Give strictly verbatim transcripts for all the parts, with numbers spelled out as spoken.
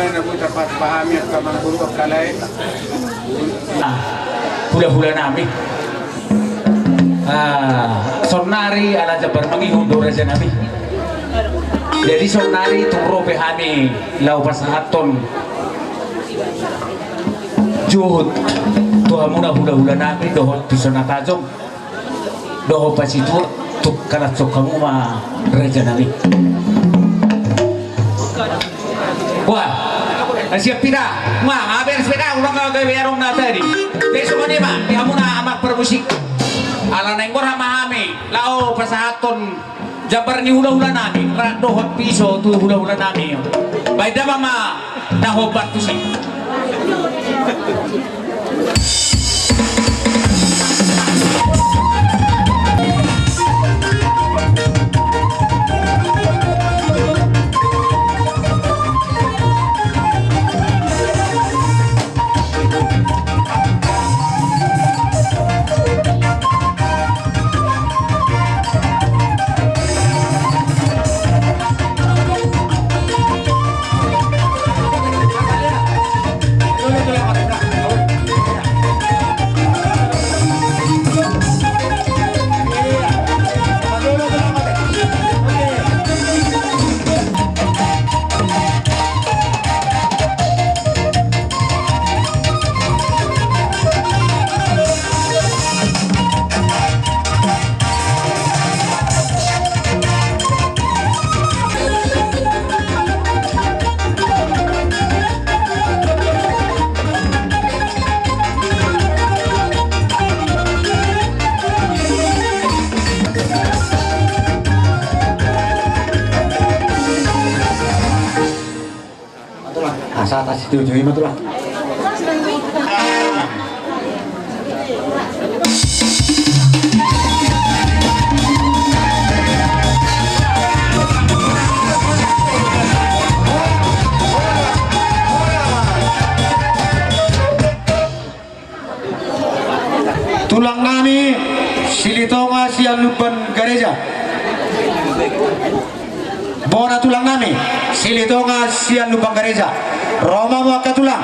Na boi tarpatupa hami angka amangboru, angka lae. Hulahula nami. Ah, saonnari ala jambar mangihut do raja nami. Jadi saonnari tung ro pe hami laho pasahathon juhut tu hamuna hulahula nami dohot tu so na tajom. Dohot pasituak tu kalas songkamu ma raja nami. Wah, siap pita. Wah, haber sepeda ulang kau gawe arong na tadi. Jadi songon i ma di hamuna amang parmusik. Ala naeng gorha ma hami laho pasahathon jambar ni hulahula nami, rap dohot piso tu hulahula nami. Baen damang ma na hombar tusi. Asa atas itu jui ma tulang. Tulang nami Silitonga sian Lumban Gareja. Bona tulang nami Silitonga sian Lumban Gareja. Ro ma hamu angka tulang.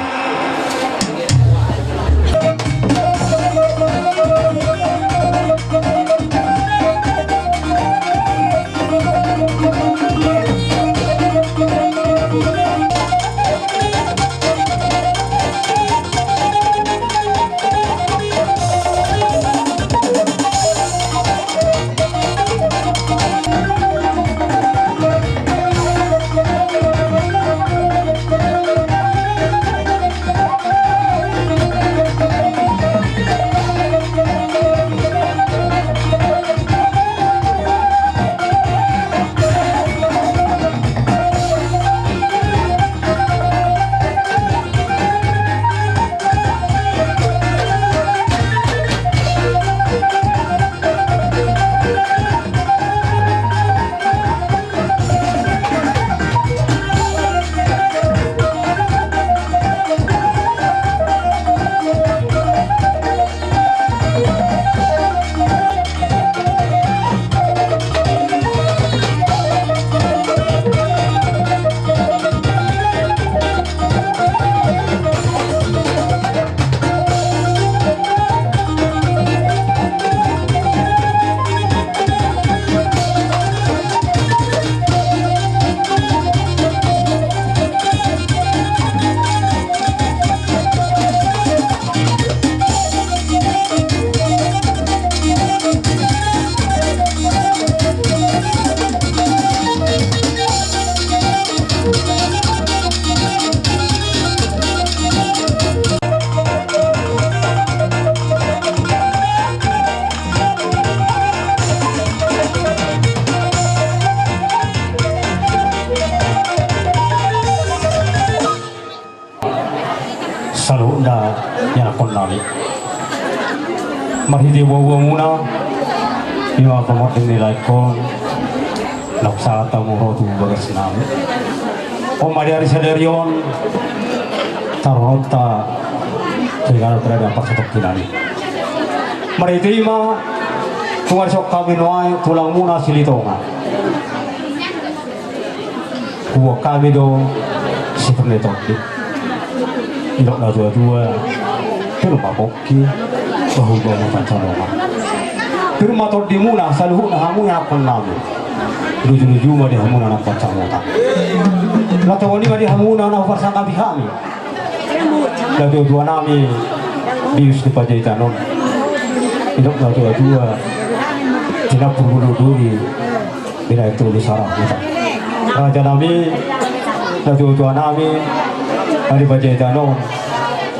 Saluhutna ianakhon nami, marhite boaboamuna, ima pamarding ni laengkon, na sahat hamu ro tu bagas nami. On ma di ari sadari on, tarononta tu hita na parsadaan parsatongkinan i. Marhite i ma, tung adong hami nuaeng tulangmuna Silitonga. Huboan hami do Sipir ni tondi. Didok na tuatua, pir ma pongki, bahulbahul ma pansalongan. Pir ma tondimuna saluhutna hamu ianakkonnami. Lujuluju ma di hamuna na pansamotan. Laho tongoni ma di hamuna na huparsangapi hami. Natuatuanami bius ni Panjaitan on. Didok na tuatua, tinampul bulu duri, binahen tolu sarahuta. Rajanami, natuatuanami, na di Panjaitan on.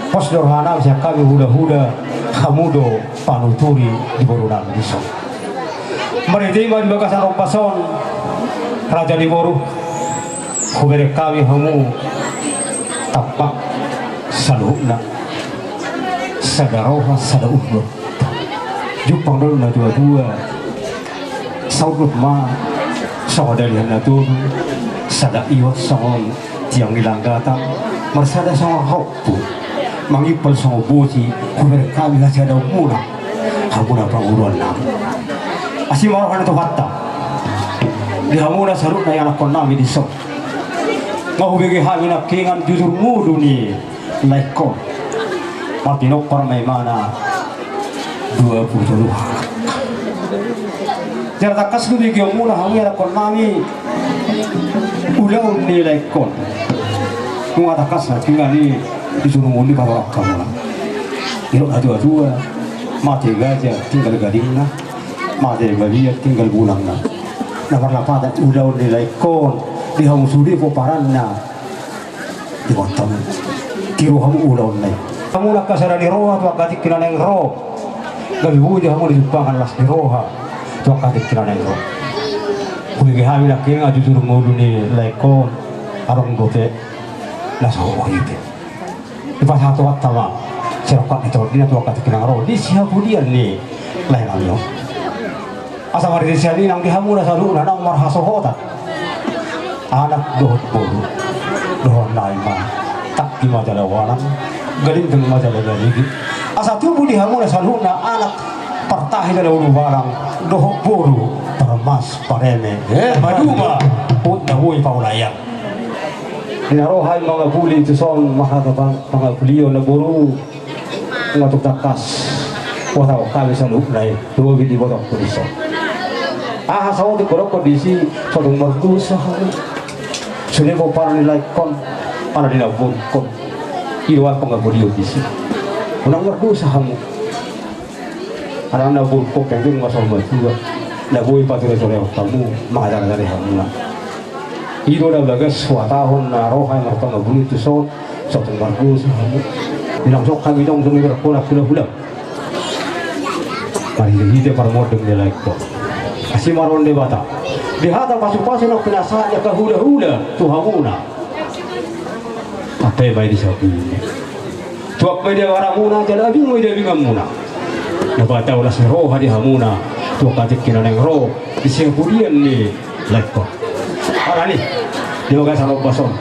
Pos do rohanami sian hami hulahula, hamu do panuturi di borunami dison. Marhite i ma di bagasan ombas on, raja ni boru, hubereng hami hamu tampak saluhutna, sada roha sada urdot. Jumpang do na tuatua, saurdot ma songon dalihan na tolu, sada iot songon tiang ni langgatan, marsada songon hompu, mangimpal songon bosi, hubereng hami hasadaonmuna, hamuna panguruannami. Asi ma roha ni Tuhanta di hamuna saluhutna ianakkonnami dison. Nga hubege hami nangkiningan jujur ngolu ni laengkon. Martinompar ma imana dua pulu tolu halak. Jala tangkas do begeonmuna hamu ianakkonnami ulaon ni laengkon. Nunga tangkas nangkiningan i di jujur ngolu i patorang hamuna. Didok na tuatua, mate gaja tinggal gadingna, mate babiat tinggal bulangna. Na marlapatan ulaon ni laengkon di hamu sude pomparanna. Di kota on. Tiru hamu ulaonna i. Hamu na angka sada ni roha tu angka tingki na naeng ro. Gabe boi do hamu dijumpangan las ni roha tu angka tingki na naeng ro. Hubege hami nangkiningan jujur ngolu ni laengkon, adong dope na so hurang i pe. Dipasahat Tuhanta ma sirongkap ni tondina tu angka tingki na naeng ro di sihapudian ni laenami on. Asa marhite sian i nang di hamuna saluhutna naung marhasohotan anak dohot boru, dohononnami ma tangki ma jala walang, galingging ma jala galiging. Asa tubu di hamuna saluhutna anak partahi jala ulubalang, dohot boru parmas pareme. Eh, maduma, ut na boi paulaian. Ina roha i mangapuli tuson, marhata pang-, pangapulion na boru. Nga tung tangkas huhatahon hami saluhutna i, lobi di ibotongku dison. Aha saotik hudokkon disi, so tung mardosa hamu. Sude pomparan ni laengkon, ala ni na umburhon. I do aek pangapulion disi. Unang mardosa hamu. Ala na umburhon pe, pe ma so matua. Na boi patureturehon hamu, mangajarajari hamuna. I do na bagas huhatahon na roha i marpangapulion tuson, so tung mardosa hamu. Bilang sok hami dong, dong ibarat pola hulahula. Marhitehite parmonding ni laengkon. Asi ma roha ni Debata. Di hata pasupasu na pinasahat ni angka hulahula tu hamuna. Ate ma i di sapu. Tuak ma i di abaramuna, jala abing ma i di abinganmuna. Na pataulas ni roha di hamuna tu angka tingki na naeng ro di sihapudian ni laengkon. Alani, di bagasan ombas on,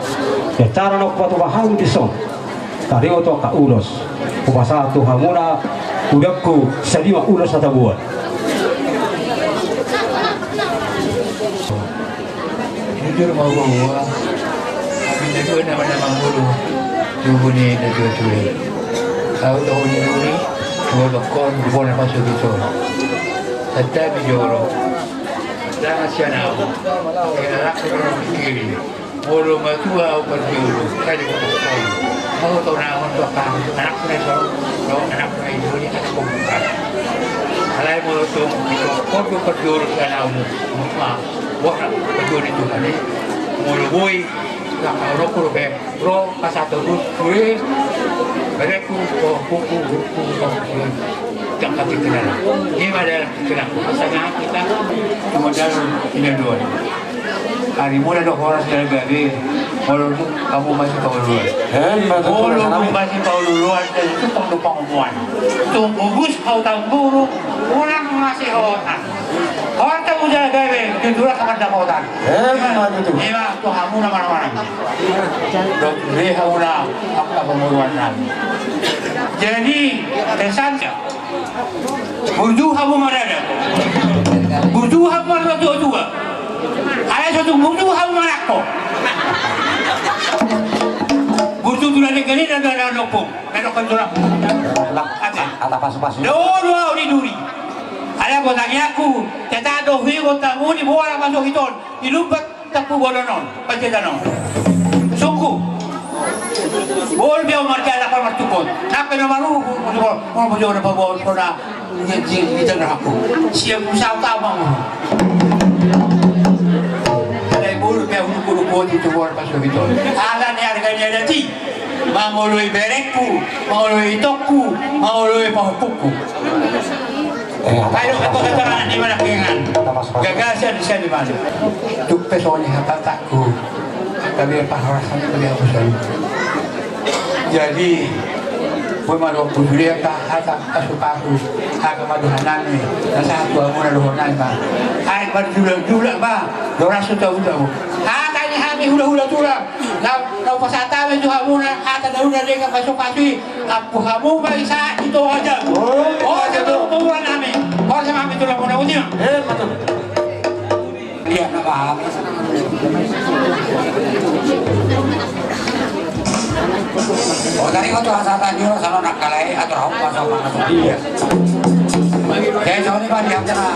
di acara na hupatupa hami dison, taringot tu angka ulos, hupasahat tu hamuna, udangku, sadia ma ulos hataboan. Jujur ma huboan, hami na dua nama na mangolu tubu ni natuatua i. Ahu Tohon ni Duri, huboan bangkon, huboan na pasu di son. Santabi jolo. Dang sian ahu. Kena laku dalam pikiran. Molo matua ahu parjolo, sai dibotohon. Molo tonahon do ahu, anakku na i son, do anakku na i son, i anak pembuka. Alai molo tung dibotohon do parjolo sian ahu, ma, buat parjolo ni Tuhan i. Molo boi, laho dohononku dope, ro, pasahat dohononku, sue, berengku, dohononku, dohononku, dohononku. Jangka pikiran. Ima dalam pikiranku. Pasangan hita. Cuma dalam pikiran doang. Ari mula do horas dalam gabe. Molo hamu masipauluan. Eh, molo hamu masipauluan, jadi tu pang do pangomoan. Tung ubus hau tamburu, unang masihotan. Horta mujal gabe, tutulah kapan dapotan. Eh, ima tu. Ima tu hamu na mana-mana. Dok, be hamu na, hamu na pangomoan nami. Jadi, kesannya, burju hamu marada. Burju hamu marada tua-tua. Alai so tung burju hamu manangko. Tulang denggan i na dua na ompung. Na dua kan tulang. Ate. Ala pasupasu. Dua dua di duri. Ala kota ni aku. Teta do hui kota muni bola masuk hiton. Di lumpat tapu bola non. Pajeta non. Suku. Bol dia marjala pal martukon. Napa na maru? Mau mau jauh dapat bol kona. Di tengah aku. Siap usaha utama. Alai bolu pe aku kudu koti tu bor pasu bito. Ala ni harga ni adat i. Mangoloi berengku, mangoloi itokku, mangoloi pahupukku. Ayo apa kata anak di mana kengan? Gagasan di sana di mana? Tuk pesoni hatatakku. Tapi pahorasan itu dia usul. Jadi, boi ma dohot bujur i angka hata pasupasu, angka ma dohonon nami, na sahat tu hamuna dohonon nami ma. Ai marjulak-julak ma, doras tu tahu-tahu. Hata ni hami hulahula tulang, na, na hupasahat hami tu hamuna, hata na ula denggan pasupasu i, ampu hamu ma i sahat di toha jabu. Oh, oh, jabu, jabu. Pamoruon nami, pamoruon nami tulang muna uti ma. Eh, betul. Iya, na paham. Oh, tadi kau tu asal tadi orang sana nak kalah, atur hau pasal mana tu. Iya. Jadi, soalnya, Pak, dia kena.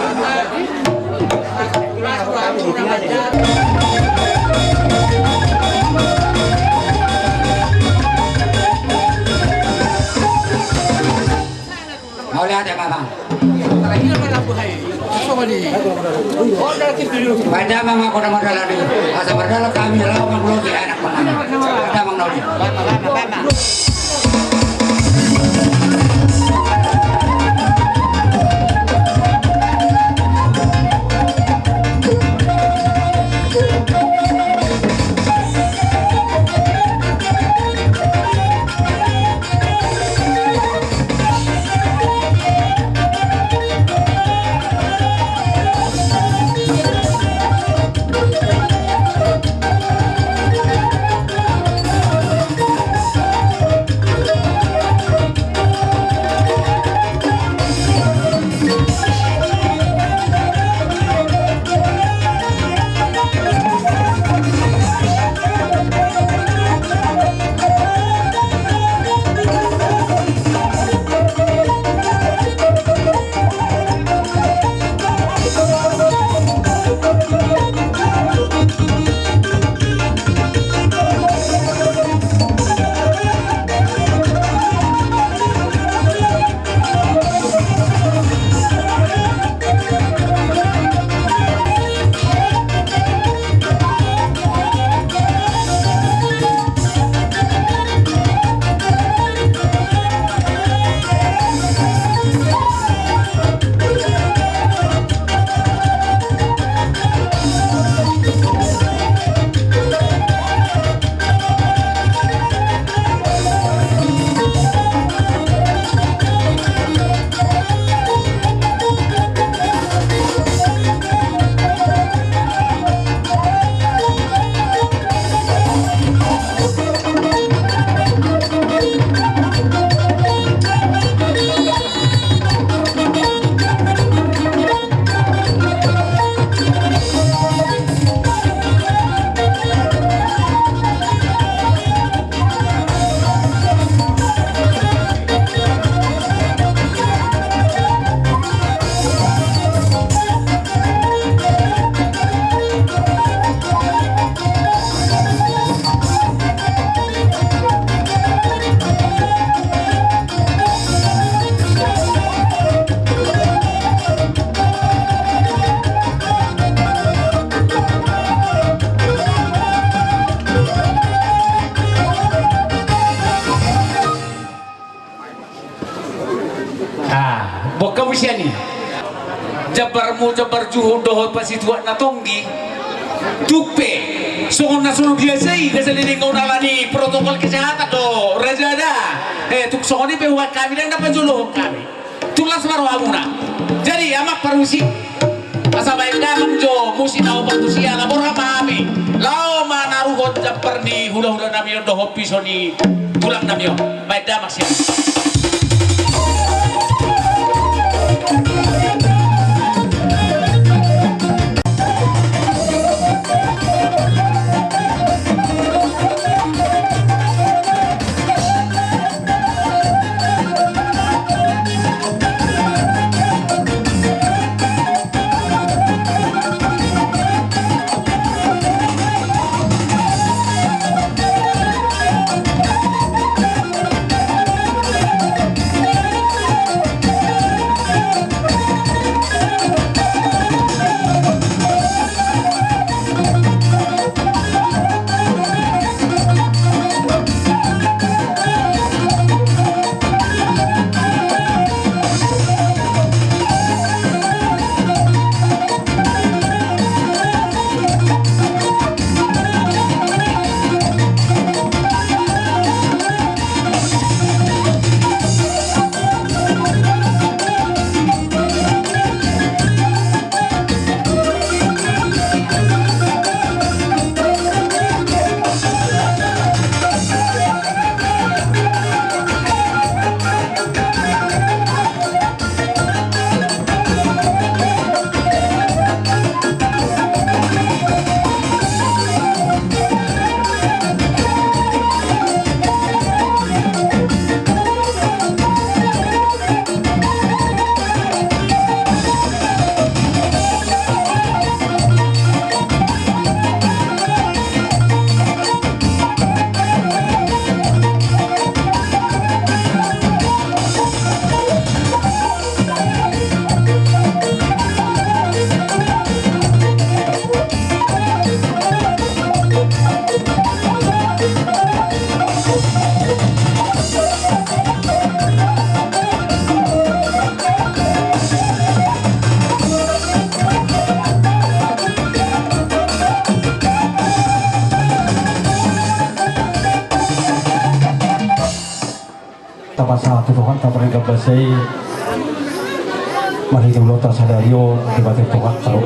Mauliate ma, Amang. Baen damang ma, angka na mardalan i. Asa mardalan hami, laho mangulosi anak panganan. Baen damang na uli. Ah, bokka musian i. Jambarmu jambar juhut dohot pasituak na tonggi. Tung pe songon na so biasa i, na saleleng on ala ni protokol kesehatan do raja da. Eh, tung songon i pe hubaen hami, ndang na panjolohon hami. Tung las ma rohamuna. Jadi, Amang Parmusik, asa baen damang jo musik na opat tusi ala borhat ma hami. Laho manaruhon jambar ni hulahula nami on dohot piso ni tulang nami on. Baen damang sian. Tapasahat tu Tuhanta pardenggan basa i. Marhite ulaonta sadari on, dipasahat Tuhanta do.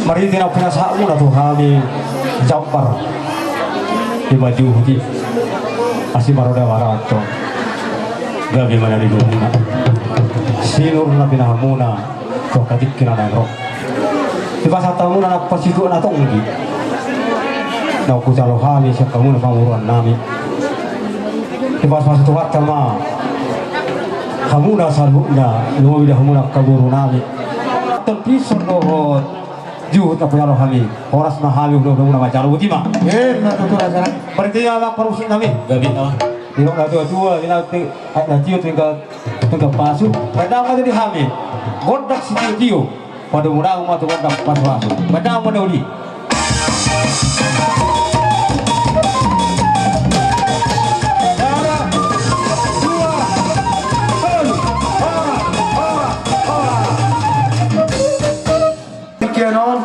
Marhite na pinasahatmuna tu hami jambar, ima juhut i, asi maroda marantong, gabe ma na nidokmuna. Sinur na pinahanmuna tu angka tingki na naeng ro. Dipasahat hamuna na pasituak na tonggi, naung hujalo hami sian hamuna pamoruonnami. Dipasupasu Tuhanta ma hamuna saluhutna, lumobi do hamuna angka borunami. Tong pinson dohot juhut na hujalo hami, horas ma hami hulahula muna manjalo, boti ma. Ima tutu rajanami. Marhite i ma parmusiknami. Gabe nama. Didok na tuatua, di na ti-, na tio tinggal, tinggal pasu. Baen damang ma tu hami gondang sitiotio. Padomu damang ma tu gondang pasupasu. Baen damang ma na uli. Tingki on,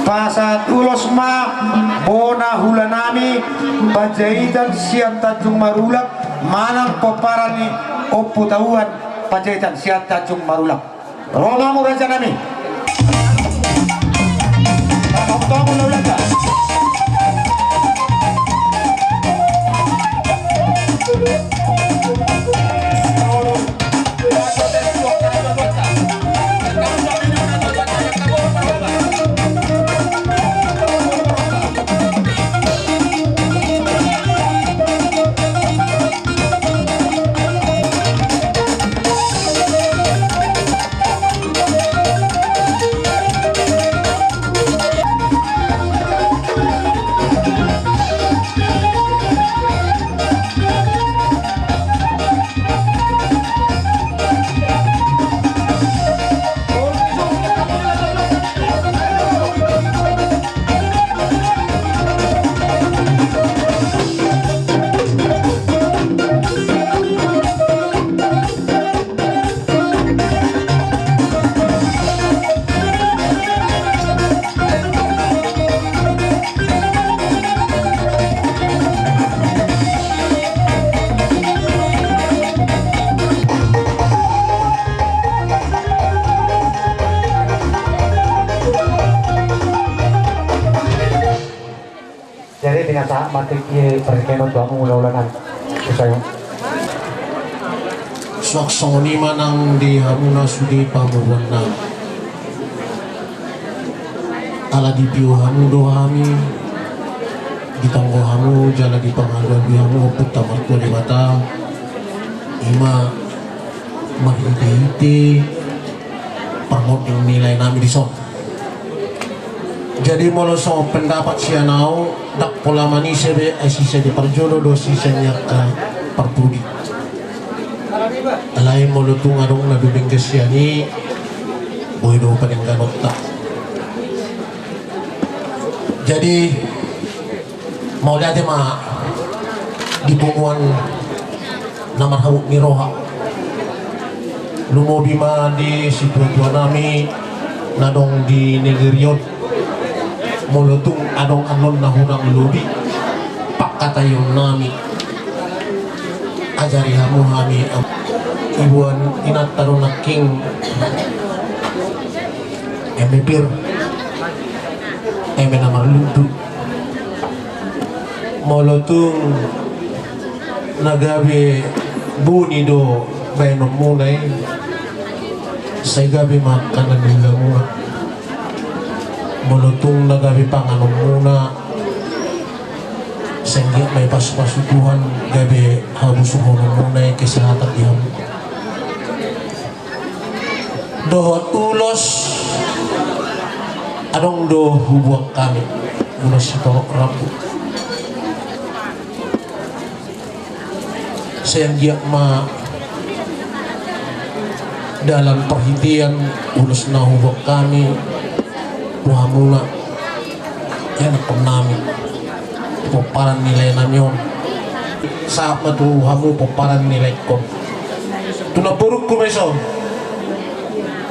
pasahat ulos ma bona hulanami Panjaitan sian Tanjung Marulak, manang pomparan ni Ompu Tauan Panjaitan sian Tanjung Marulak. Ro ma hamu rajanami. Jadi, dengan sahat mati kie perkeno tu hamu ulaulanan. Suang songon i ma nang di hamu na sude pamoruonnami. Ala dipio hamu do hami, ditonggo hamu jala dipangalualui hamu Ompunta Martua Debata. Ima marhitehite parmonding ni laenami dison. Jadi molo songon pendapat sian au, ndang pola manise be, ai sisa di parjolo do sisa ni angka parpudi. Alai molo tung adong na dumenggan sian i, boi do panengganonta. Jadi mauliate ma di punguan na marhabot ni roha. Lumobi ma di situatuanami na adong di negeri on. Molo tung adong annon na hurang lobi pangkataionnami, ajari hamu hami. Iboan inanta do nangkin eme pir, eme na marlundu. Molo tung na gabe buni do baenonmuna i, sai gabe ma angka na niulamuna. Molo tung na gabe panganonmuna, sai anggiat ma dipasupasu Tuhan gabe habusuhononmuna i kesehatan di hamu. Dohot ulos, adong do huboan hami ulos sitorop rambu. Sai anggiat ma dalan parhitean ulos na huboan hami tu hamuna, ianakkonnami. Pomparan ni lae nami on. Sahat ma tu hamu pomparan ni laengkon. Tu namborungku ma ison.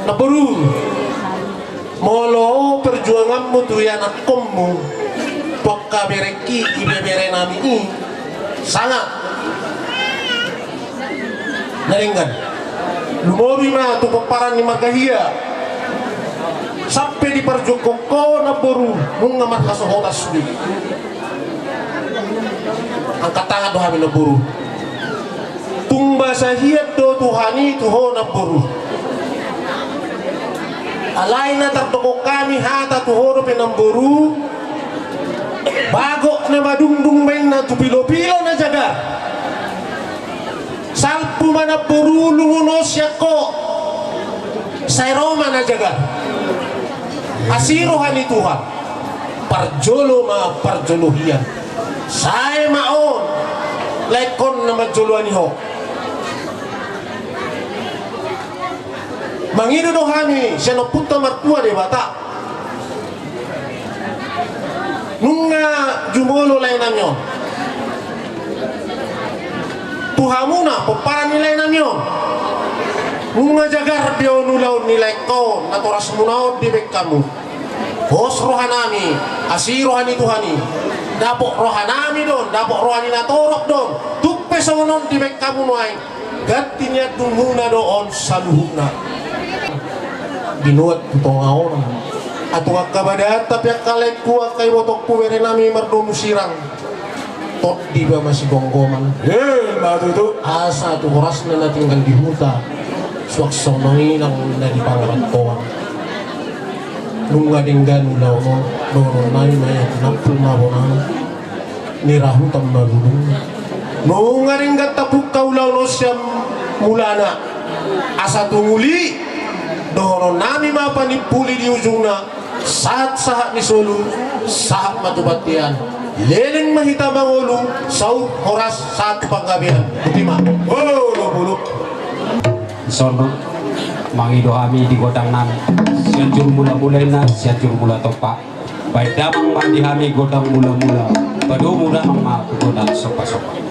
Namboru. Molo perjuanganmu tu ianakkonmu, tu angka berengki, ibebere nami i, sanga. Na denggan. Lumobi ma tu pomparan ni marga Hia. Sampe diparjuangkon ho namboru, nunga marhasohotan sude. Angkat tangan do hami namboru. Tung basa hian do Tuhan i tu ho namboru. Alai na tardok hami hata tu ho dope namboru. Bagot na madungdung baenna tu pilopilo na jagar. Salpu ma namboru lungun on sian ho. Sai ro ma na jagar. Asi roha ni Tuhan. Parjolo ma parjolo hian. Sae ma on. Laengkon na manjoloani ho. Mangido do hami sian Ompunta Martua Debata. Nunga jumolo lae nami on. Tu hamuna pomparan ni lae nami on. Nunga jagar be on ulaon ni laengkon natorasmuna on dibaen hamu. Pos roha nami, asi roha ni Tuhan i. Dapot roha nami do on, dapot roha ni natorop do on. Tung pe songon on dibaen hamu nuaeng. Ganti ni andungmuna do on saluhutna. Binoan tu tonga on. Atung angka badanta pe angka laengku, angka ibotongku, bere nami mardomu sirang. Tondi pe ma sigomgoman. He, ma tutu. Asa tu horasna na tinggal di huta. Suang songon i nang na di pangarantoan. Nunga denggan ulaon on, dohonon nami ma ia, tinampul ma bonang. Ni rahutan ma bulung. Nunga denggan tapungka ulaon on sian mulana. Asa tung uli, dohonon nami ma panimpuli di ujungna, sahat-sahat ni solu, sahat ma tu bontean. Leleng ma hita mangolu, saut horas sahat tu panggabean. Botima. Olo, bulung. Songon mangido hami di gondang nami. Sianjur Mula-mula inna, Sianjur Mula Tompa. Baen damang ma di hami gondang mula-mula, padomu damang ma tu gondang somba-somba.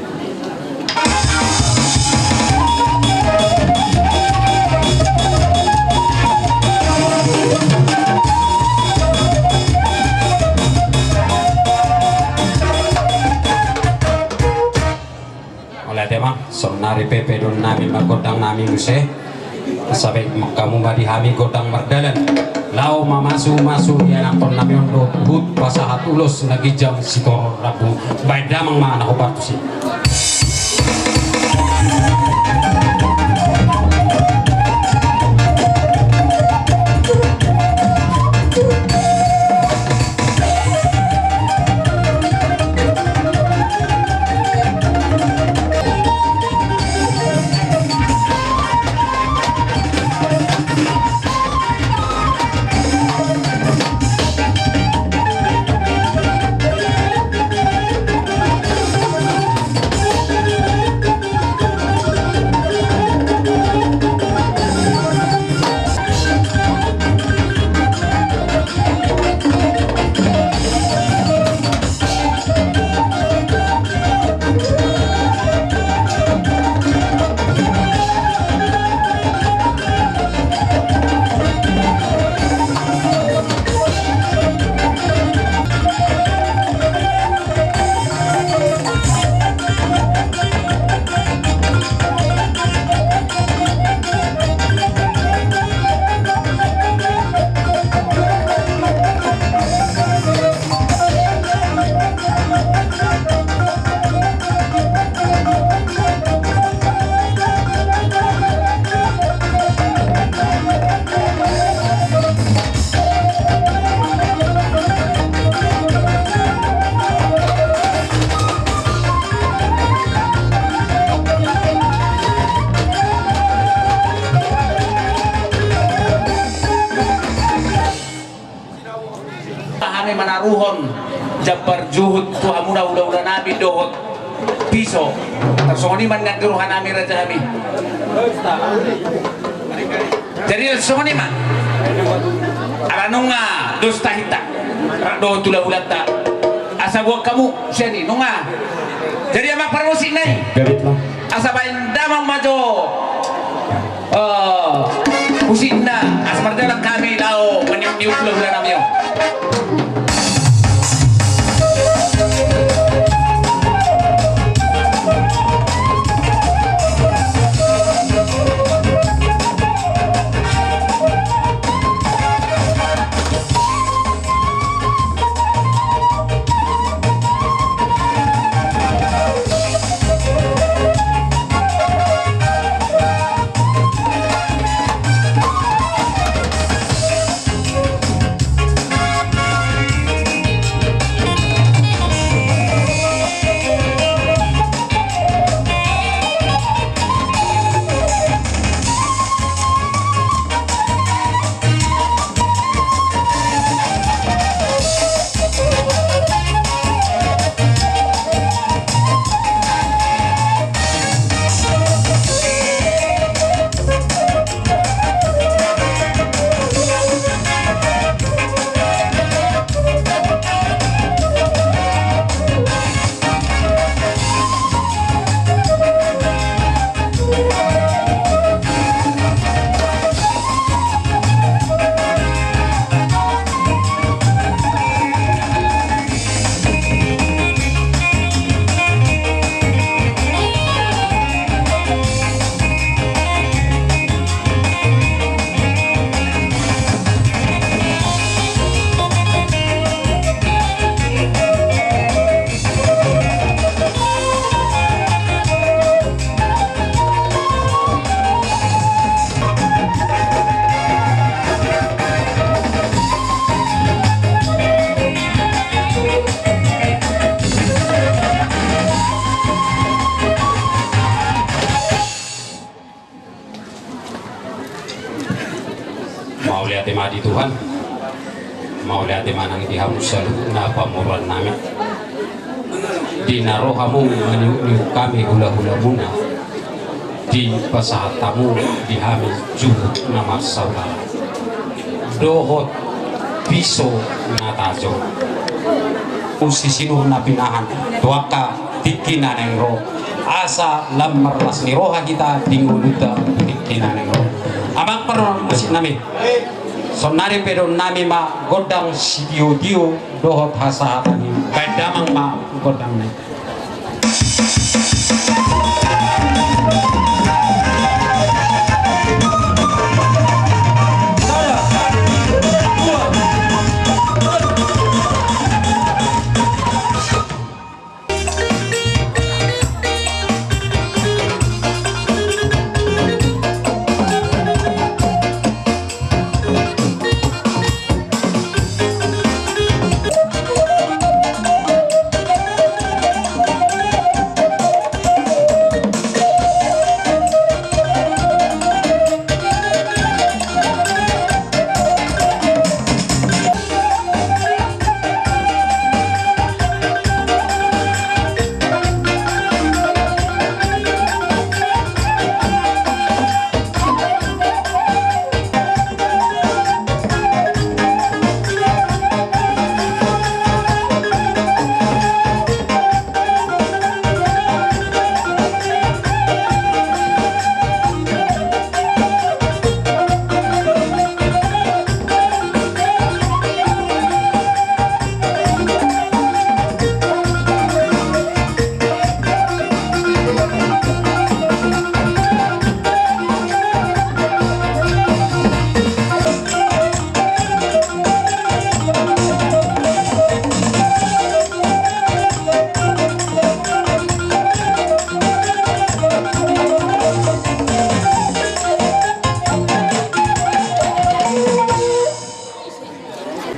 Mauliate ma, saonari pe pedon nami ma gondang nami muse. Asa baen hamu ma di hami gondang mardalan. Laho mamasu-masu ianakhon nami on dohot huhut pasahat ulos na ginjang sitorop rambu. Baen damang ma na hombar tusi. Hami manaruhon jambar juhut tu hamuna hula-hula nami dohot piso. Tarsongon i ma nian di roha nami raja hami. Jadi songon i ma. Ala nunga dos tahinta. Rap dohot hula-hulanta. Asa buat hamu sian i nunga. Jadi amang parmusik nai. Gabe ma. Asa baen damang ma jo. Eh, musikna asa mardalan hami laho maniupniup hulahula nami on. Mauliate ma di Tuhan. Mauliate ma nang di hamu saluhutna pamoruon nami. Di na ro hamu maniupniup hami hulahulamuna, dipasahat hamu di hami juhut na marsaulala dohot piso na tajom. Usi sinur na pinahan tu angka tingki na naeng ro, asa lam marlas ni roha hita di ngolunta tu tingki na naeng ro. Amang parmusik nami, sonari pe dohonon nami ma gondang sitiotio dohot hasahatan i. Baen damang ma gondang nai.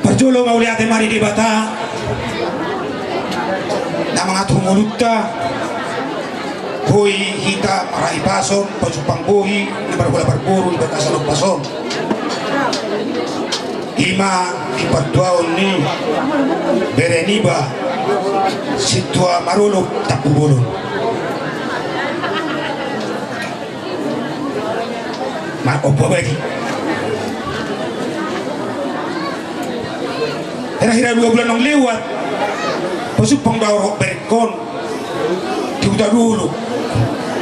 Parjolo mauliate ma di Debata na mangatur ngolunta, boi hita marhahipason pajumpang bohi na marbola parboru di bagasan ombas on. I ma di partuaon ni bere niba Sintua Marolop Tampubolon. Ma, Ompu Abadi. Hira-hira dua bulan naung lewat, Pasumpang do au dohot berengkon tu Hutadolok.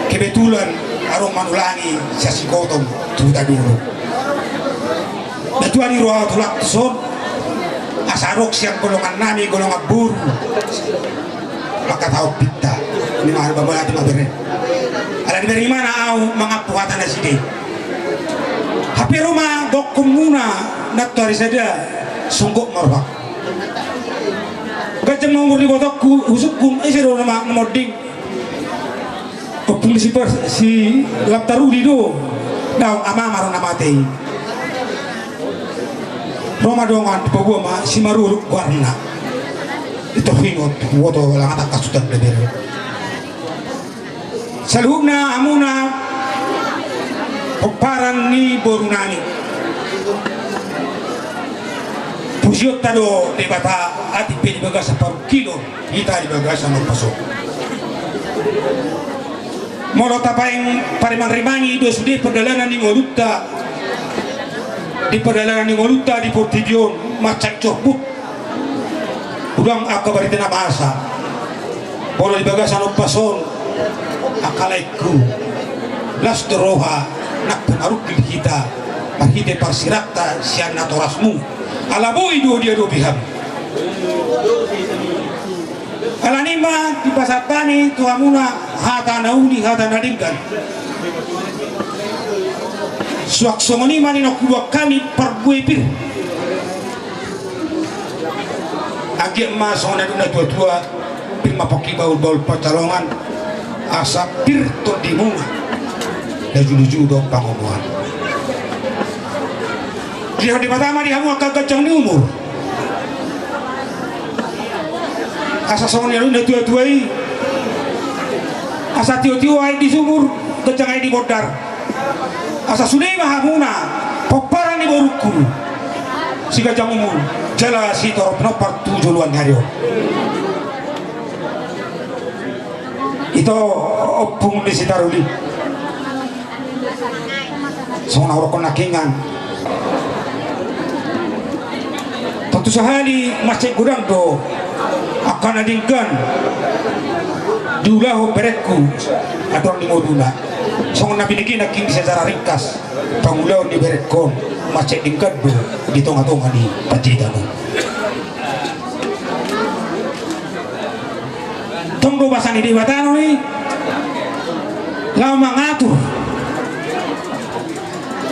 Kebetulan adong manulangi sian Sigotong tu Hutadolok. Natuali roha au tulak tuson, asa adong sian golongan nami, golongan boru, mangkatahon pinta. Ima, bambola, ima bere. Alani bere, ima na au mangampu hata nasida. Hape ro ma dohononmuna nantoari sada, songgop ma rohangku. Ganjang ma umur ni ibotongku, husungkun, ise do na monding? Ompung ni si Par-, si Lamtarudi do. Daong, amama do na mate i. Ro ma dongan, dipaboa ma Simaruduk goarna. Ito hingot, huboto, langa tangkas tu tanda bere. Saluhutna hamuna pomparan ni boru nami, pujionta do Debata, atik pe di bagasan parungkilon, hita di bagasan ombas on. Molo tapaeng parimangrimangi do sude pardalanan ni ngolunta, di pardalanan ni ngolunta di portibi on, mansai corput. Godang angka barita na masa. Molo di bagasan ombas on, angka laengku, las do roha nang pe marungkil hita marhite parsirangta sian natorasmu. Ala boi do diadopi hamu. Alani i ma dipasahat hami tu hamuna hata na uli, hata na denggan. Suang songon i ma ninna, huboan hami parbue pir. Anggiat ma songon na nidok ni natuatua, pir ma pongki, bahulbahul pansalongan, asa pir tondimuna, na jujur dohot pangomoan. Dilehon Debata ma di hamu angka ganjang ni umur, asa songon na nidok ni natuatua i, asa tiotio aek di sumur, ganjang aek di bondar. Asa sude ma hamuna pomparan ni borungku, siganjang umur jala sitorop pinompar tu joloan ni ari on. Ito, ompung ni si Taruli, songon na hudokkon nangkiningan, tontu sahali mansai godang do angka na denggan diulahon berengku aturan ni ngoluna. Songon na binege nangkin secara ringkas pangulaon ni berengkon, mansai denggan do di tongatonga ni panjaitan on. Tong do basa ni Debata on i laho mangatur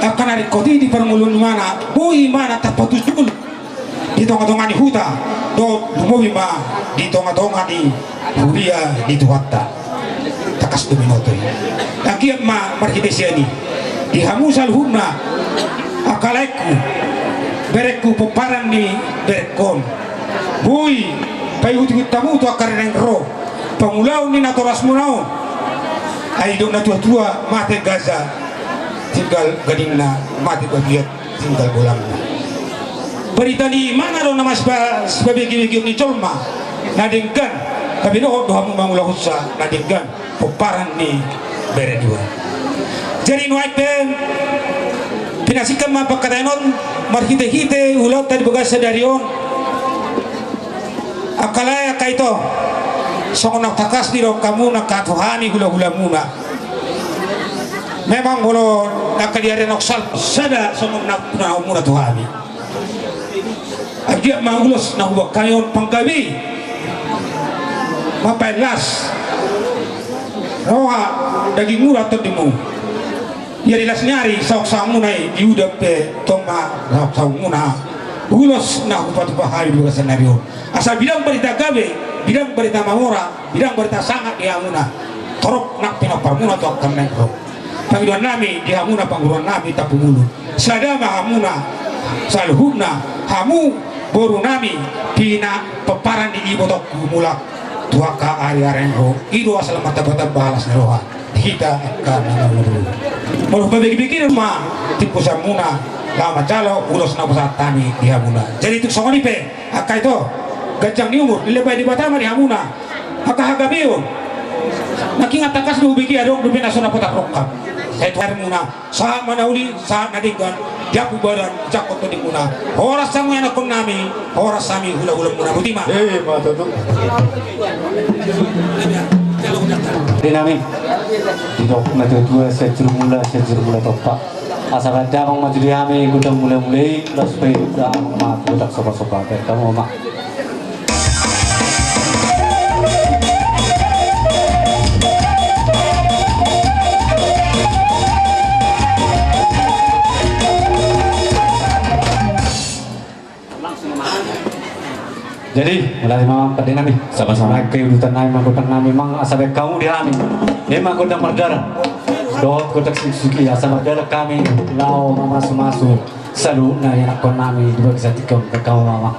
angka na ringkot i di parngoluon, i ma na boi ma na tarpatusul di tongatonga ni huta, dohot lumobi ma di tongatonga ni huria ni Tuhanta. Tangkas do binoto i. Anggiat ma marhite sian i, di hamu saluhutna angka laengku, berengku, pomparan ni berengkon, boi paihutihut hamu tu angka na naeng ro pangulaon ni natorasmuna on. Ai didok natuatua, mate gaja tinggal gadingna, mate babiat tinggal bolangna. Barita ni imana do na masipa-, sipabegebegeon ni jolma na denggan. Hape dohot do hamu mangulahonsa na denggan, pomparan ni bere niba. Jadi nuaeng pe pinasingkap ma pangkataion on marhitehite ulaonta di bagasan sadari on. Angka lae, angka ito, songon na tangkas didok hamuna angka tu hami hulahulamuna. Memang molo angka di ari on salpu sada songon na, na hamuna tu hami. Anggiat ma ulos na huboan hami on panggabe, mambahen las roha, daging, ura, tondimuna. Ia di las ni ari saongsaongmuna i di udan pe tong ma saongsaongmuna ulos na hupatupa hami di bagasan ari on. Asa bidang barita gabe, bidang barita mamora, bidang barita sangap di hamuna, torop nang pinomparmuna tu angka na naeng ro. Pangidoan nami di hamuna, pangguruan nami Tampumulun, sada ma hamuna saluhutna, hamu boru nami, pina pomparan ni ibotongku mulak tu angka ari-ari na naeng ro. I do asa lam martambatamba las ni roha di hita angka na marboru. Molo hupabegebege ma tipusanmuna laho manjalo ulos na hupasahat hami di hamuna. Jadi tung songon i pe, angka ito, ganjang ni umur, dilebai Debata ma di hamuna angka hagabeon. Nangkiningan tangkas do hubege adong dope na so na potak rongkap. Sai tu ari muna, sahat ma na uli, sahat na denggan, di abu badan, jangkon tondimuna. Horas hamu ianakkonnami, horas hami hulahulamuna, botima. Eh, ma tutu. Di nami, didok natuatua, sian jurumula, sian jurumula tompa. Asa bahen damang ma tu hami gondang mulamula i, laos paiduk damang ma tu gondang sopasopa. Bahen hamu ma. Jadi, mulai ma, pande nami. Sama-sama. Nangkin udutan nami ma gondang nami, mang, asa bahen hamu di hami. Ima gondang mardalan dohot gondang singsuki, asa mardalan hami laho mamasumasu saluhutna ianakkonnami di bagasan tingki on. Bahen hamu ma, mang.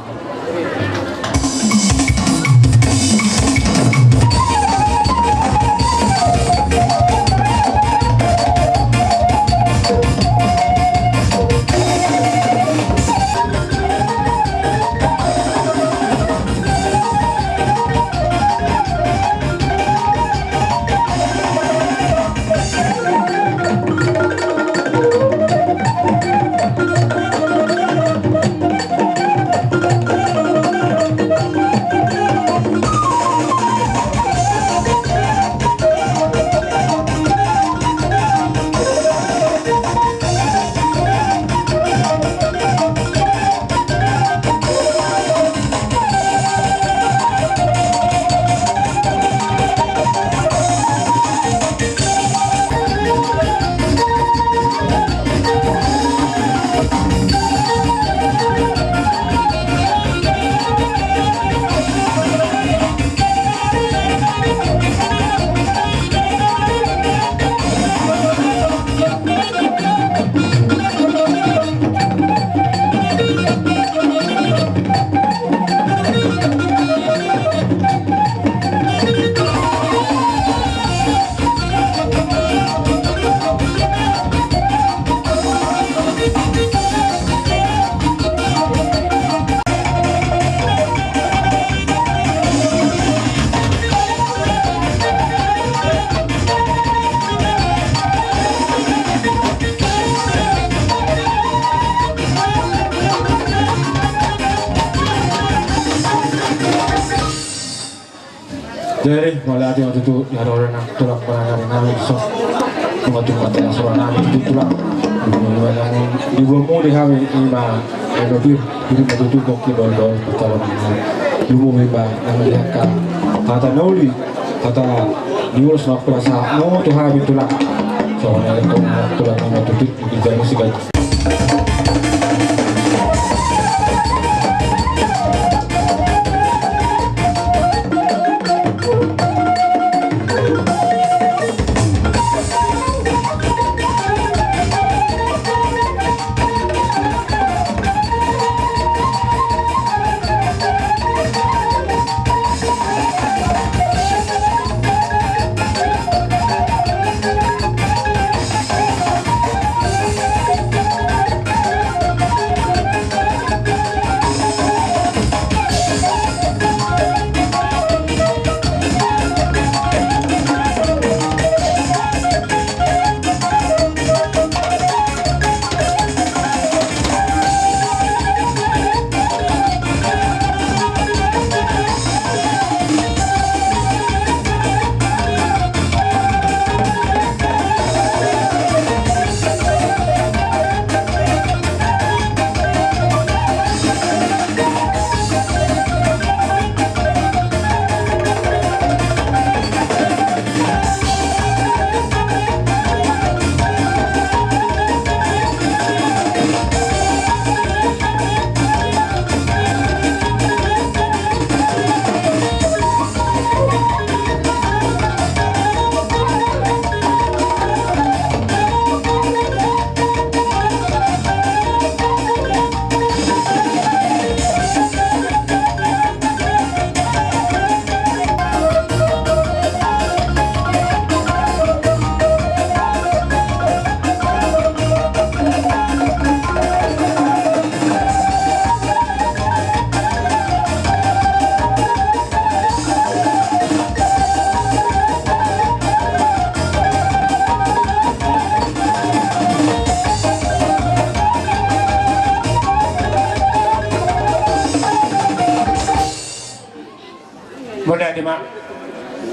Jadi, mauliate ma tutu di haroro nang tulang pandengar nami, so. Cuma-cuma tena suara nami tutu, tulang. Diboamu di hami ima, eno pir, pir ma tutu, gokki dol-dol, pertolongan. Lumobi ma nang di angka hata na uli, hata na diulos, na pura sa, no, tu hami, tulang. So, na, tulang, tulang, tulang, tutu.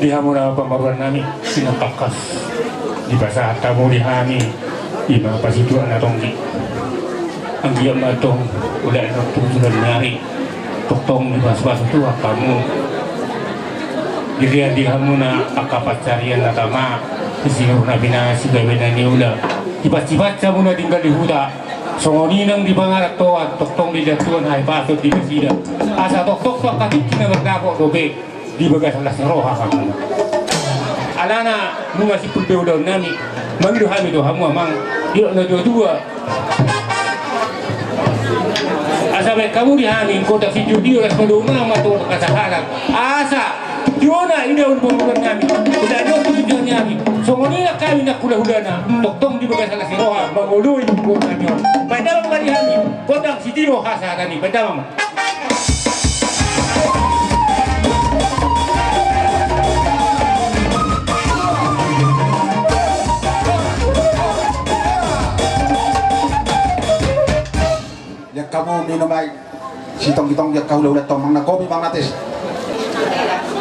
Di hamu na pamoruan nami, sinangkangkas dipasahat hamu di hami, ima pasituak na tonggi. Anggiat ma tong, ulaon on tu tulan ni ari, tongtong dipasupasu Tuhan hamu. Dirian di hamu na angka pansarian na tama, sisiur na pinasi, gabe na niula, dipansipans hamu na tinggal di huta. Songon i nang di pangarantoan, tongtong dilehon Tuhan hahipason di nasida. Asa tongtong tu angka tingki na mardapot dope di bagasan las ni roha hamu. Alana nunga simpul be ulaon nami, mangido hami tu hamu amang, didok na tuatua. Asa baen hamu di hami gondang sitio-tio, las ni roha manang mardongan hasaharan. Asa di hona idaon pamoruan nami, ulaon on tu tujuan nami. Songon i nang hami nang hulahulana, tongtong di bagasan las ni roha mangoloi boru nami on. Baen damang ma di hami gondang sitio hasaharan i, baen damang ma. Di angka hamu minum aek sitonggitonggi, angka hulahula tong, Amang na Kopi, Amang Nates.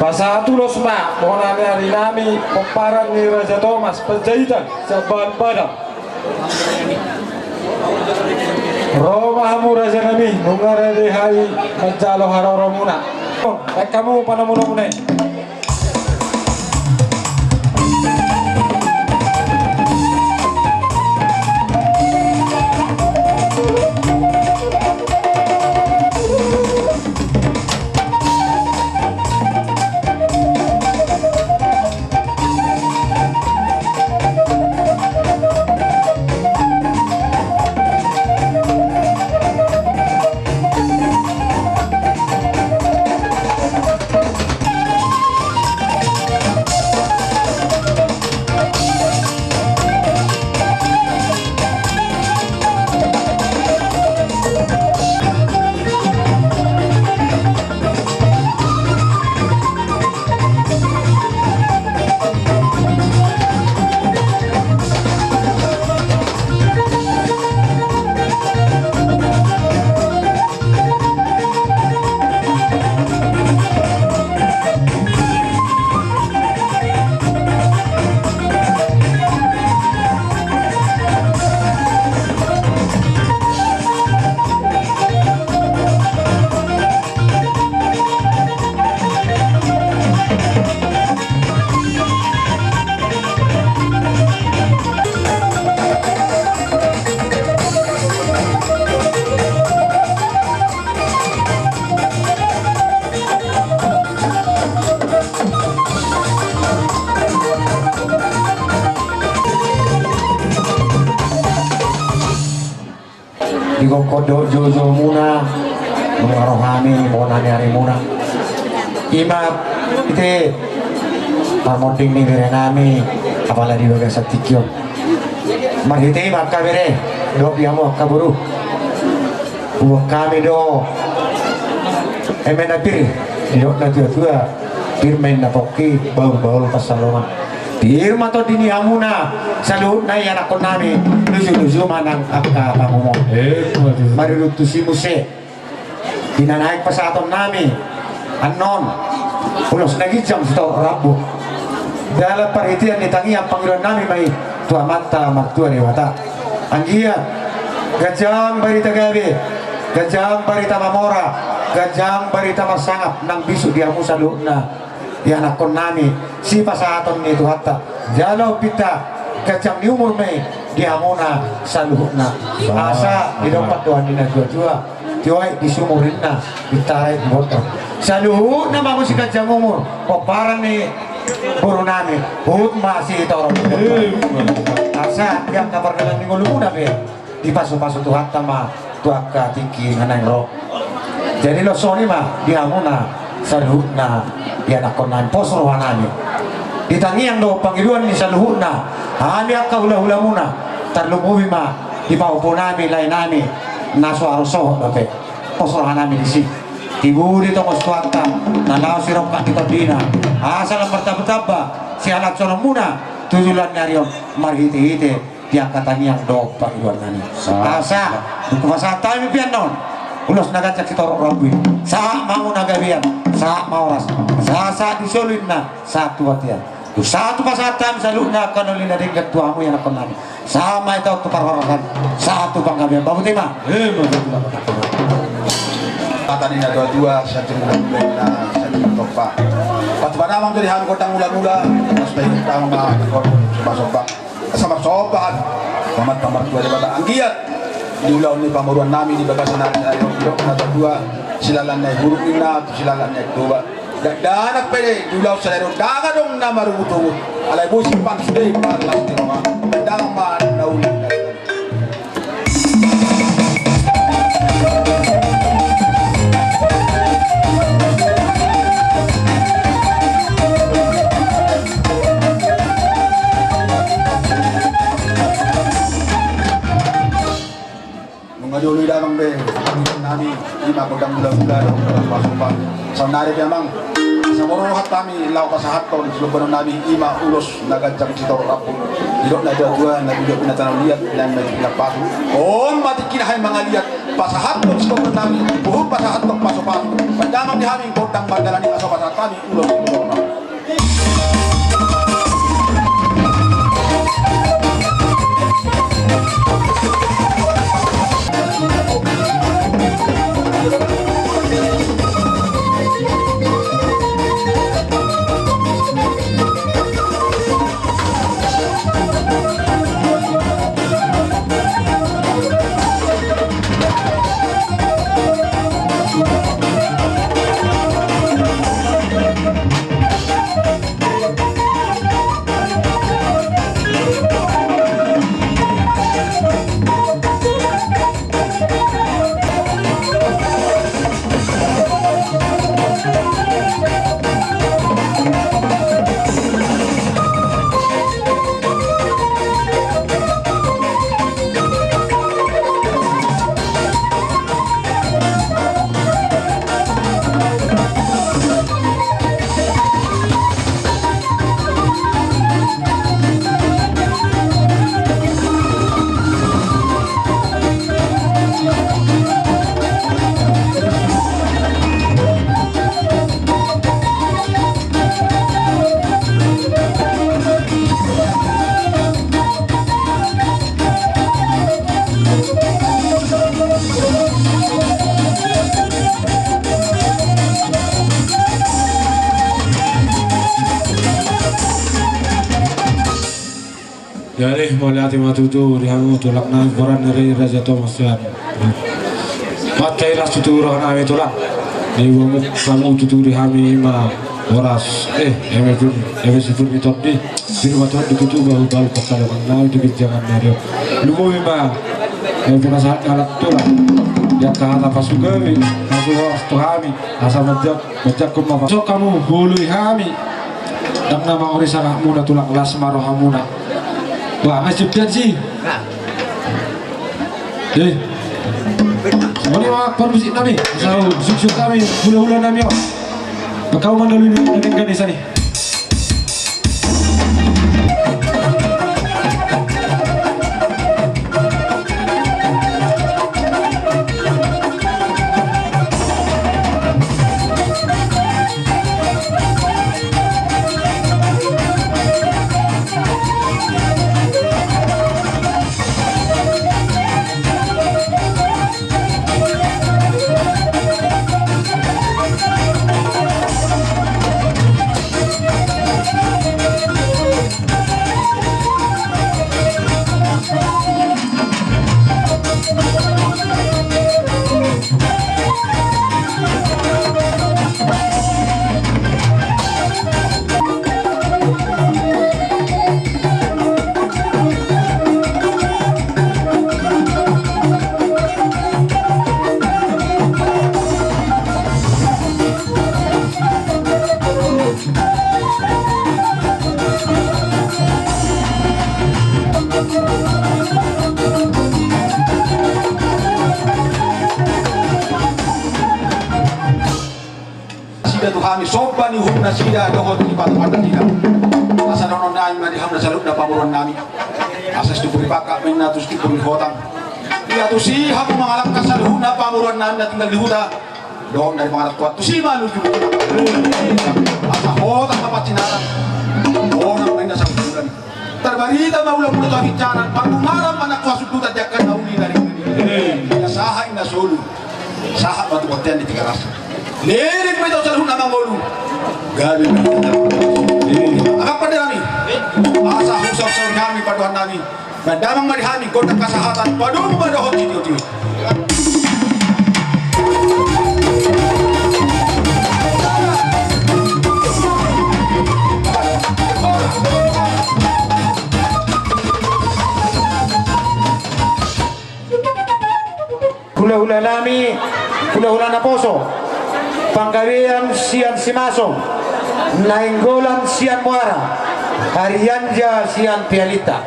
Pasahat ulos ma bona ni ari nami, pomparan ni Raja Tomas Panjaitan sian Badan Padang. Ro ma hamu raja nami, nunga rade hami manjalo haroromuna. Baen hamu panamunomuna i. Di gokhon dohot joujou muna, nunga ro hami bona ni ari muna. Ima ite, marmonding ni bere nami, apala di bagasan tingki on. Marhite i ma angka bere, dohot di hamu angka boru. Huboan hami do eme na pir, didok na tuatua, pir ma inna pongki, bahulbahul pansalongan. Pir ma tondi ni hamuna saluhutna ianakkon nami, lujuluju ma nang angka pangomoan. Emma tutu. Marurung tusi muse. Di na naeng pasahaton nami annon, ulos na ginjang sitorop rambu. Dalan parhitean ni tangiang pangidoan nami ma i tu Amanta Martua Debata. Anggiat ganjang barita gabe, ganjang barita mamora, ganjang barita marsangap nang bisuk di hamu saluhutna ianakkon nami, sipasahaton ni Tuhanta. Jalo pinta ganjang ni umur ma i di hamuna saluhutna. Asa didompak Tuhan ni na juajua, tio aek di sumur inna, pinta aek di botol. Saluhutna ma muse ganjang umur, pomparan ni boru nami, huhut ma sitorop. Asa di angka pardalanan ni ngolumuna pe dipasupasu Tuhanta ma tu angka tingki na naeng ro. Jadi los songon i ma di hamuna saluhutna ianakkon nami, pos roha nami. Di tangiang do pangidoan ni saluhutna, hami angka hulahulamuna, tarlumobi ma di pahompu nami, lae nami, na so haru sohot dope. Pos roha nami disi. Tibu di tongos Tuhanta na laho sirongkap di tondina, asa lam martambatamba sihalashononmuna tu joloan ni ari on marhitehite di angka tangiang dohot pangidoan nami. Asa dung hupasahat hami pe annon ulos na ganjang sitorop rambu i, sahat ma hamu na gabean. Sahat ma horas, sahat sahat di solu ninna, sahat tu bontean. Dung sahat tu pasahat hami saluhutna angka na uli na denggan tu hamu ianakhon nami. Sahat ma hita on tu parhorasan, sahat tu panggabean. Babote ma. Eh, babote ma. Hata ni na tua-tua, sahat tu mula-mula, sahat tu tompa. Patupa damang tu di hami gondang mula-mula, pas baik utang ma, somba-somba. Asa marsomba hami tu Amanta Martua Debata anggiat di ulaon ni pamoruon nami di bagasan ari sadari on, didok na tua-tua, silalan ni huruk ninna tu silalan ni Toba. Dakdanak pe di ulaon sadari on ndang adong na marungut-ungut. Alai boi simpang sude marlas ni roha. Ndang ma na uli. Nunga dioloi damang be nami, ima gondang mula-mula dohot gondang pasomba. Saonnari pe amang, asa molo roha hami laho pasahathon silumbon nami, ima ulos na ganjang sitorop rambu. Didok na tua-tua, na bijak na tano liat, na ima tingki na pasu. On ma tingki na hami mangaliat, pasahathon silumbon nami, huhut pasahathon pasu-pasu. Baen damang di hami gondang mandalani, asa pasahat hami ulos silumbon nami. Jadi, mauliate ma tutu di hamu tulang nami, boran ni Raja Tomas an. Mauliate ma tutu roha nami tulang. Di hamu, hamu tutu di hami ima horas, eh, eme pir, eme sipir ni tondi. Pir ma tondi tutu bahu-bahu pangkalaman nami tu ginjangan ni ari on. Lumobi ma, eh, pinasahat ni halak tulang. Di angka hata pasugabe, pasuhoras tu hami, asa manjak Bacakkon ma, pasok hamu huoloi hami. Ndang na mangori sangapmuna tulang, las ma rohamuna. Bah, ngai siptian si. Eh. Mari ma parmusik nami. Sau suksuk kami hula-hula nami on. Bakau mandaluni na denggan i sani. Nasida tu hami somba ni uhum nasida dohot ni patupa nasida. Asa dohonon nami ma di hamu na saluhutna pamoruon nami. Asa situpur ni pangkang ma inna tu situpur ni hotang. Ia tusi hamu mangalangka saluhutna pamoruon nami na tinggal di huta. Dohot dari pangarantoan tusi ma luju. Asa hotang ma pansintaran. Hotang ma inna sanggulan. Tarbarita ma ulamuna tu hapinsaran. Parbungaran ma nangkin hasundutan di angka na uli na ringan i. Ia sahat inna solu. Sahat ma tu bontean di Tigaras. Leleng ma i tu saluhutna mangolu. Gabe ma i tu angka pande nami. Asa husaur-saur hami pandohan nami. Mandamang ma di hami gondang hasahatan, padomu ma dohot sitio-tio. Hulahula nami, hulahula naposo, Panggabean sian Simasong, Nainggolan sian Muara, Arianja sian Pialita.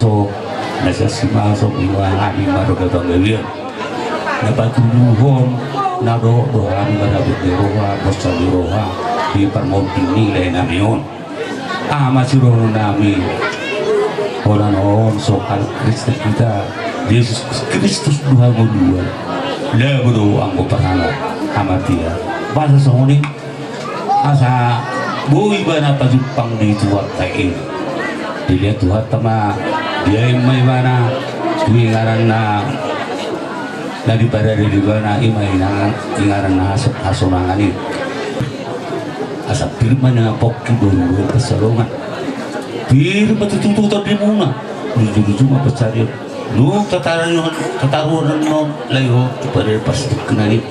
Tong, na sian Simasong i ma hami marga Panggabean. Na patuduhon na dohot do hami marhabot ni roha, bonsa ni roha, di parmonting ni lae nami on. Aha ma sidohonon nami? Holan on so halak Kristen hita, Jesus Kristus do hangoluan. Labo do anggo parhana hamatean. Boasa songon i? Asa boi ibana pajumpang di Tuhanta i. Dilehon Tuhanta ma, dibaen ma ibana tu inganan na, na diparade di ibana, i ma inganan, inganan na hasonangan i. Asa pir ma na pongki boru-boru pansalongan. Pir ma tutu tondimuna. Luju-luju ma pansarion. Nunga tataruhon, tataruhon annon lae on tu pade pastukna i.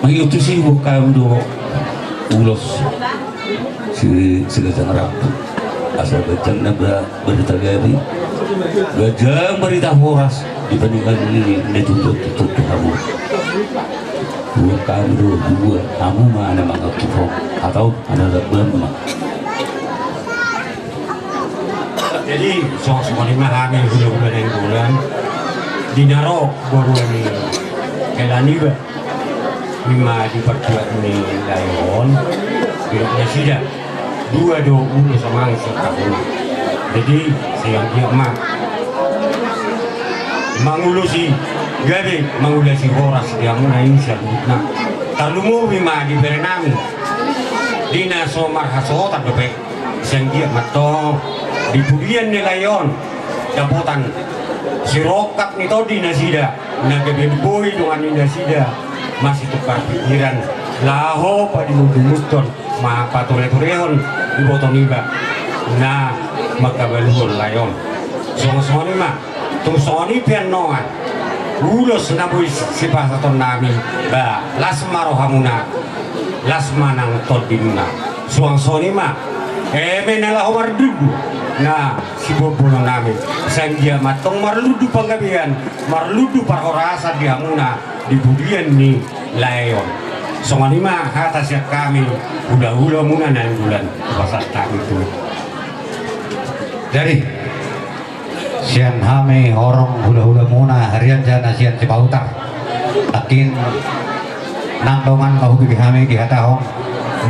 Mangihuthon tusi, huboan hami do ulos si, siganjang rambu. Asa ganjang na ba, barita gabe. Ganjang barita horas di paninggalan ni na tutu-tutu hamu. Huboan hami do dua, hamu ma na mangihuthon, atau na dambam ma. Jadi songon i ma hami hula-hula Nainggolan, di na ro boru ni hela niba, ima di partuat ni lae on, didok nasida dua do ulos amang sian hamuna. Jadi sai anggiat ma mangulosi gabe, mangulosi horas di hamuna i saluhutna. Tarlumobi ma di berenami, di na so marhasohotan dope. Sai anggiat ma tong di pudian ni lae on dapotan sirongkap ni tondi nasida, na gabe boi dongan ni nasida masitukar pikiran laho padimundimunhon, ma patureturehon iboto niba na mangkabaluhon lae on. Songon-songon i ma. Tung songon i pe annon ulos na boi sipasahatonnami, ba las ma rohamuna, las ma nang tondimuna. Suang songon i ma eme na laho marlundu na siboanboanonnami. Sai anggiat ma tong marlundu panggabean, marlundu parhorasan di hamuna di pudian ni lae on. Songon i ma hata sian hami hula-hulamuna Nainggolan, pasahat hami tu. Jadi sian hami horong hula-hulamuna Harianja na sian Sipahutar. Nangkin nang dongan ma hubege hami dihatahon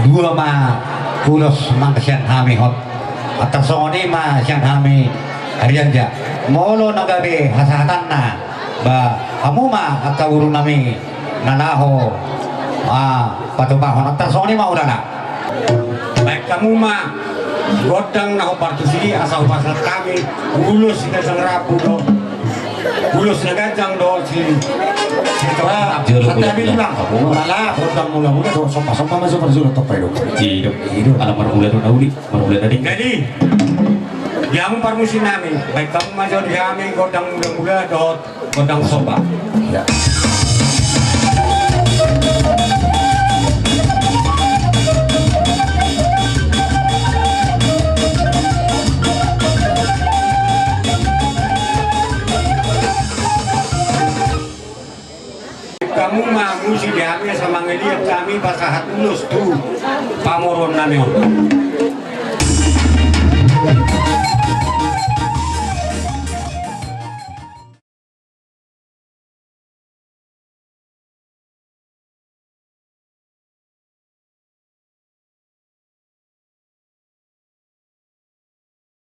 dua ma ulos nang sian hami hot. Antar songon i ma sian hami Harianja. Molo na gabe hasahatanna, ba hamu ma angka borunami na laho, ah, patupahon. Antar songon i ma, Hulala. Baen hamu ma gondang na hombar tusi asa hupasahat hami ulos siganjang rambu do, ulos na ganjang do si, si Tora. Santabi ulang. Hulala, gondang mula-mula do, somba-somba ma so parjolo topai do. Ido. Ido. Ala marmula do na uli, marmula tadi. Jadi di hamu parmusiknami, baen hamu ma jo di hami gondang mula-mula dohot gondang somba. Ya. Hamu ma musik di hami asa mangaliat hami pasahat ulos tu pamoruonnami on.